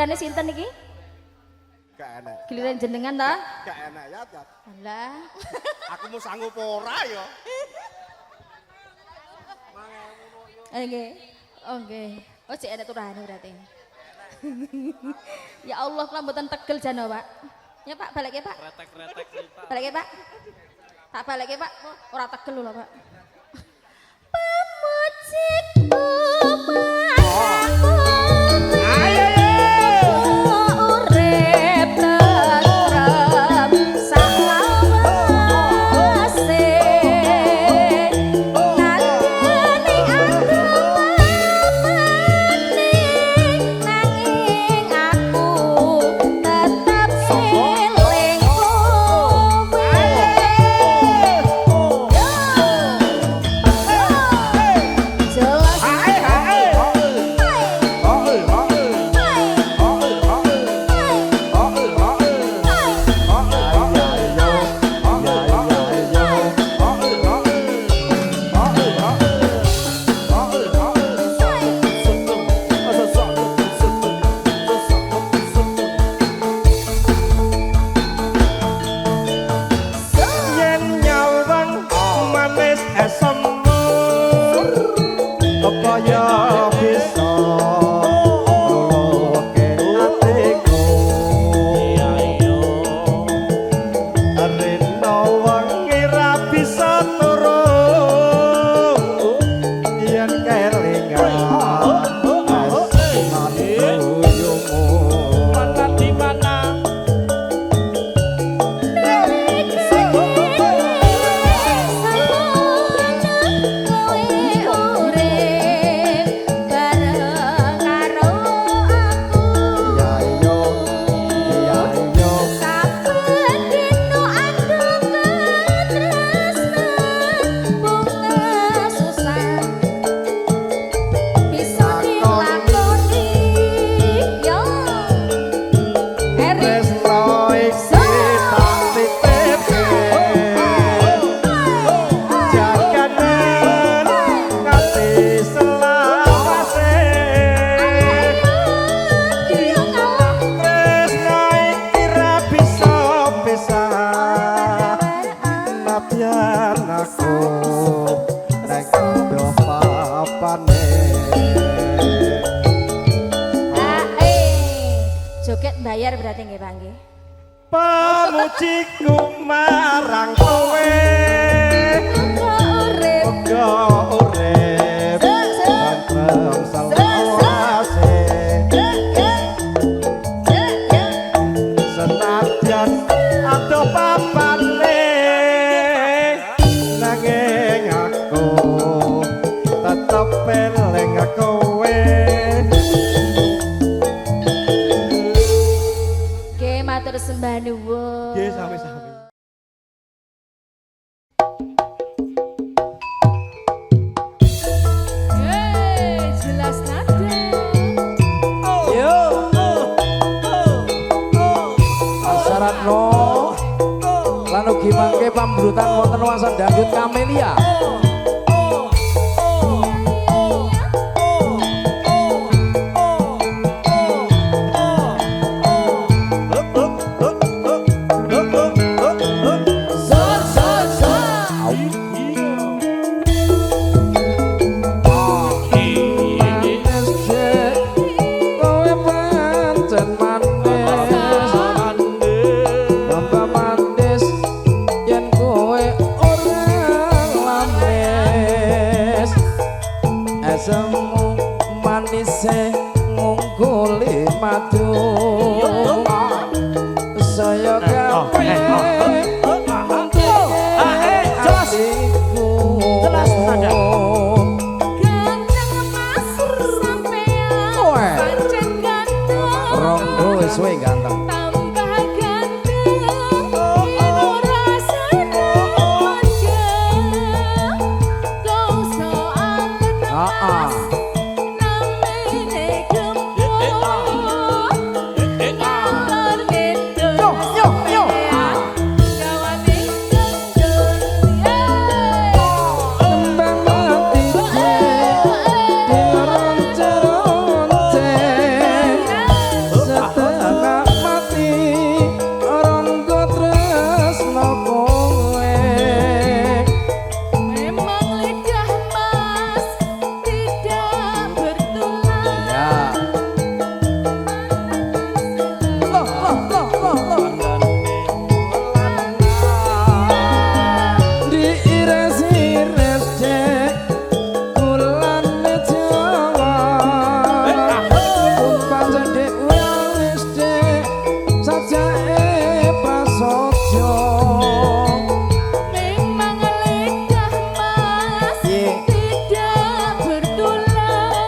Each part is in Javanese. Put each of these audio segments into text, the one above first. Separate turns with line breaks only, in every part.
Gilirane sinten iki?
Gak enak.
Giliran jenengan ta?
Gak enak ya, Tat.
Alah.
Aku mau sanggup ora ya.
Nggih. Oh nggih. Oh cek enak turahane berarti. Ya Allah, kula mboten tegel jano, Pak. Ya Pak, balik ya Pak.
Retek-retek cerita.
Balik ya Pak. Tak balik ya Pak. Ora tegel lho, Pak. Pemujiku
Ayo
urip tentrem salawase nandene aku mamane nanging aku tetep eling kowe. Jelas.
Yen nyawang manis esemu kaya bisa nuluke atiku. Rino wengi ra bisa turu yen kelingan guyumu.
Mana di mana?
Ya yo, ya yo. Tresno iki tak titipke jaganen nganti selawase. Tresno iki ra bisa pisah nadyan aku nek do papane.
Joget bayar berarti nggih Pak nggih.
Pamujiku marang kowe
Urip
uga urip tentrem selawase senadyan adoh papane nanging aku tetep eling kowe.
Nggih matur sembah nuwun.
Nggih sami-sami.
Hey, jelas nada.
Yo. Asaratno lan ugi mangke pamrutan wonten wasan dangdut Kamelia. Manis jek, kowe pancen manis. Tambah manis yen kowe ora lamis. Esemu manise ngungkuli madu. Saya gawe atiku.
Jelas nada.
Ganteng Mas sampean.
Weh.
Pancen ganteng.
Ronggo wis suwe ganteng.
Tambah ganteng yen ora seneng gongso anget
Ah, ah.
Namine gembul ngalor ngidul
Yo, yo, yo.
Gawane gendul.
Kembang mati dironce-ronce.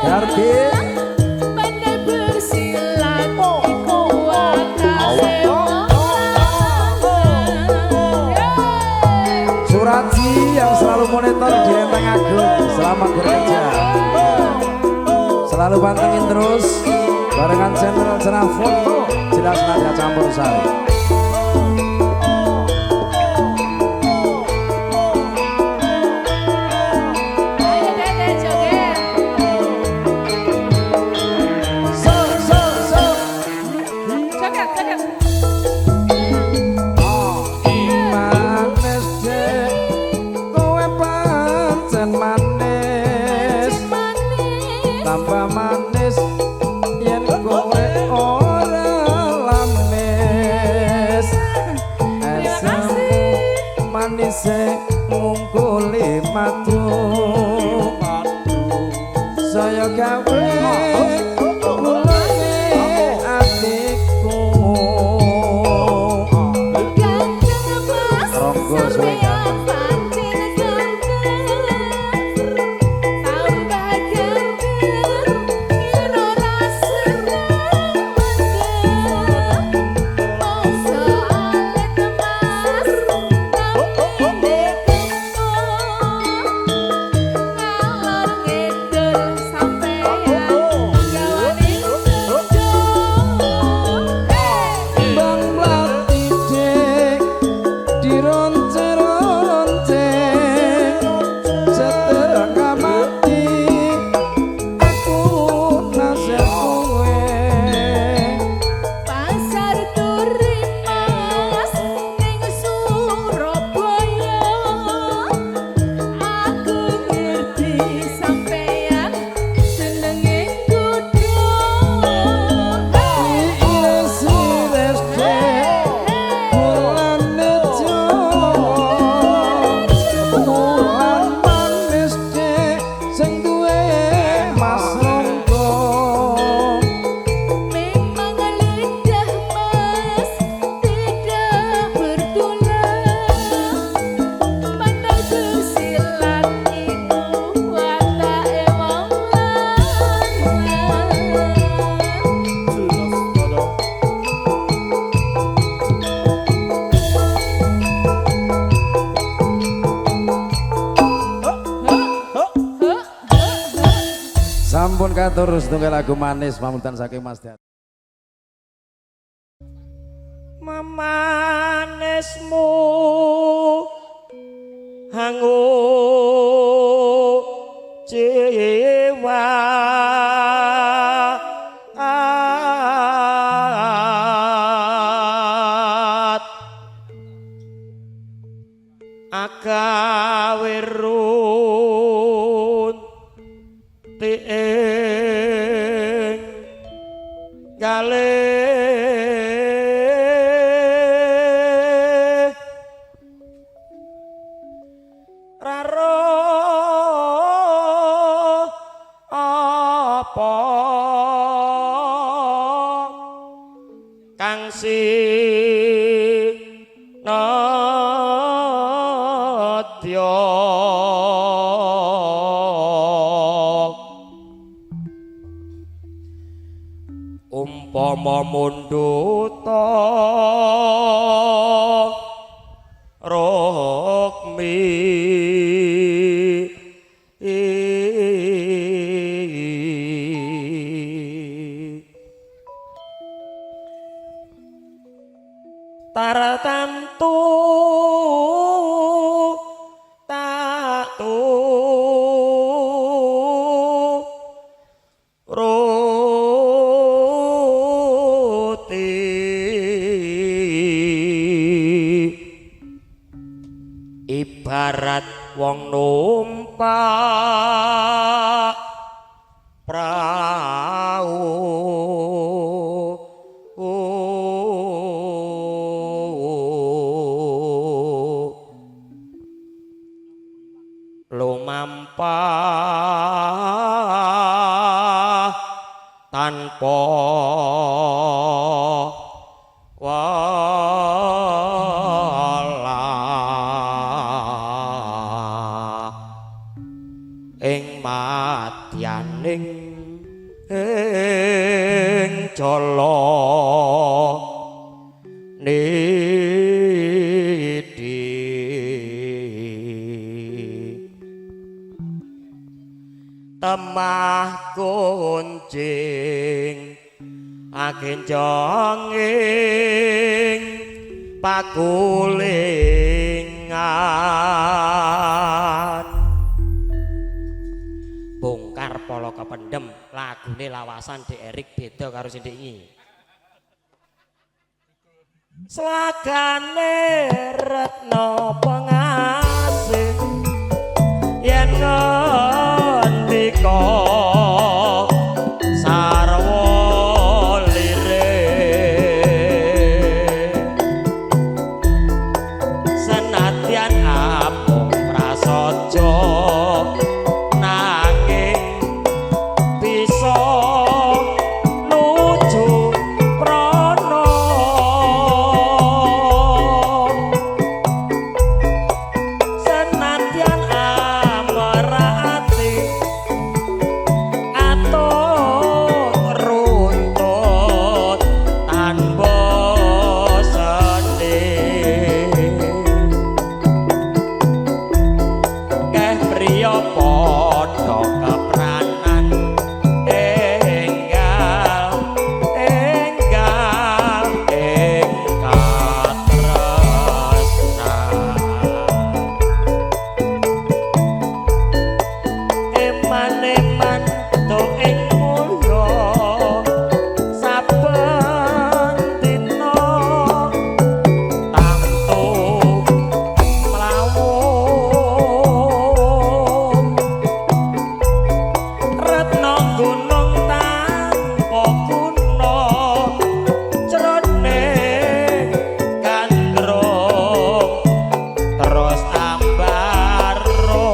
Gardi.
Pandai bersilat iku watake wong lanang.
Suraji yang selalu monitor di Lenteng Agung, selamat bekerja. Selalu pantengin terus barengan channel Cenah Foto jelas nada campur sari.
Ayo Dede joget.
So so so.
Joget, joget.
Manis dek, kowe pancen manis.
Manis.
Tambah manis yen kowe ora lamis.
Terima kasih.
Manise ngungkuli madu. Saya gawe mulane atiku.
Ganteng Mas,
Ronggo suwe
sampeyan pancen ganteng. Tambah ganteng, yen ora seneng mendem. Mongso alit Mas, tapi kena. Ngalor ngidul sampeyan gawane sejo.
Bang mlati dek dironce-ronce setengah mati aku nasib kowe.
Pasar Turi Mas ning Surabaya. Aku ngerti sampeyan senenge kudu.
Ires-ires dek bulane Jawa, bulan manis dek sing duwe Mas Ronggo.
Memang lidah Mas tidak bertulang. Pandai bersilat iku watake wong lanang.
Jelas nada.
Sampun katur setunggal lagu manis pamundutan saking Mas Dar.
Memanismu hangu jiwa agawe runti ing galih raro apa kang sinadya umpama mundhuta rukmi tartamtu tak turuti ibarat wong numpak prau lumampah tanpa welah ing madyaning ing jala niti temah kuncing agenjong ing pakulingan. Bongkar polo kependem lagune lawasan Dek Erik beda karo sing ndek. Slagane retno pengasih yen ngendika sarwa lirik senadyan amung prasaja nanging bisa nuju prana senadyan amerati atut runtut tanpa sedih keh priya padha kepranan enggal enggal ing katresnan. Eman-eman to ing mulya saben dina tamtu mlawu retna gunung tanpa guna jroning gandrung terus ambaro.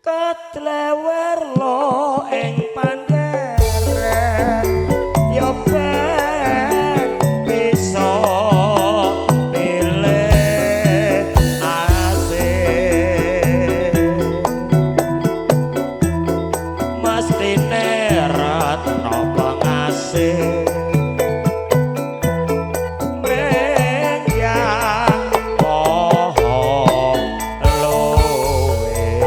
Ketlewer lo ing pandere ya ben bisa pilih asih mestine retno pengasih mreng maha luwih.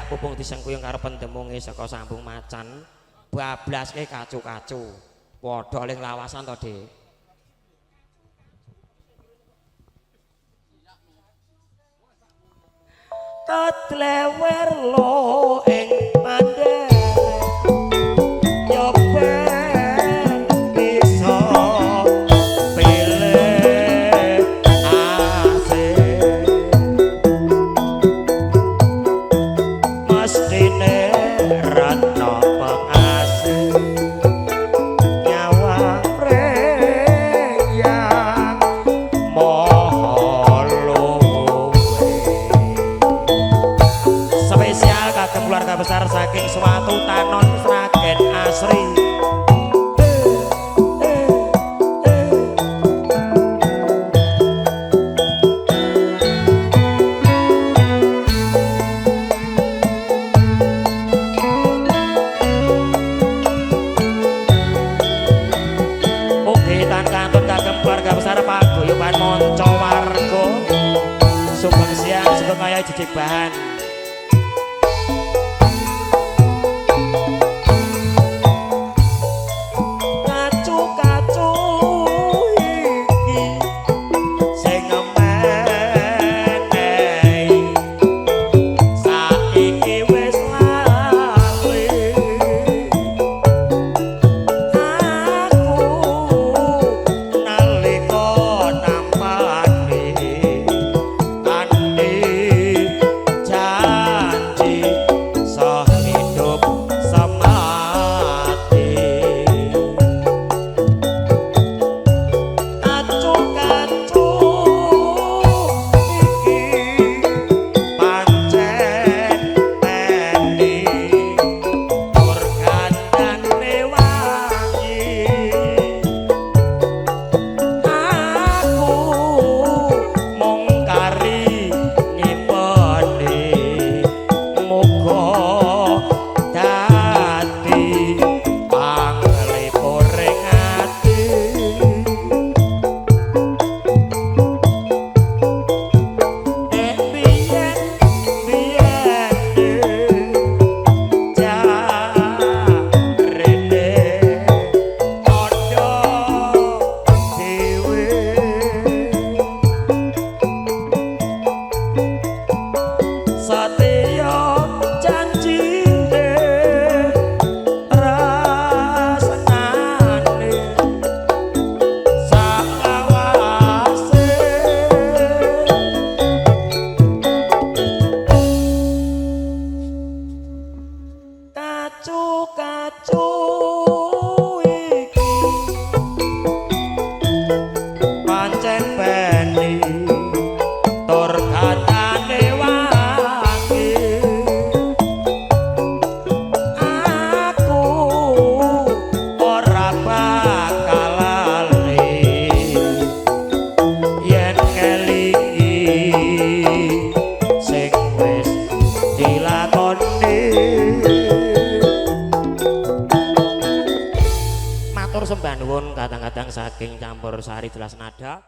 Cagak pupung disengkuyung karo pendemunge saka Sambung Macan. Bablaske kacu-kacu. Padha ling lawasan to, Dik.
Tetlewer lo ing pandhere yo ben bisa pilih asih mestine retno pengasih nyawa yang maha luhur.
Spesial kagem keluarga besar saking Suatu Tanon Sragen Asri. Ugi tan kantun kagem keluarga besar paguyuban Manca Warga. Sugeng siang, sugeng kaya jejeg bahan.
Kacu-kacu iki sing menehi saiki wis lali aku nalika nampani kanthi janji sehidup semati. Kacu-kacu iki pancen peni tur gandane wangi aku mung kari nyipeni muga dadi panglipure ati. Nek biyen biyen jarene kandha dhewe satya janjine rasane saklawase. Kacu-kacu iki pancen peni tur gandane wangi aku ora bakal lali yen kelingi sing wis dilakoni.
Matur sembah nuwun kadang-kadang saking campur sari jelas nada.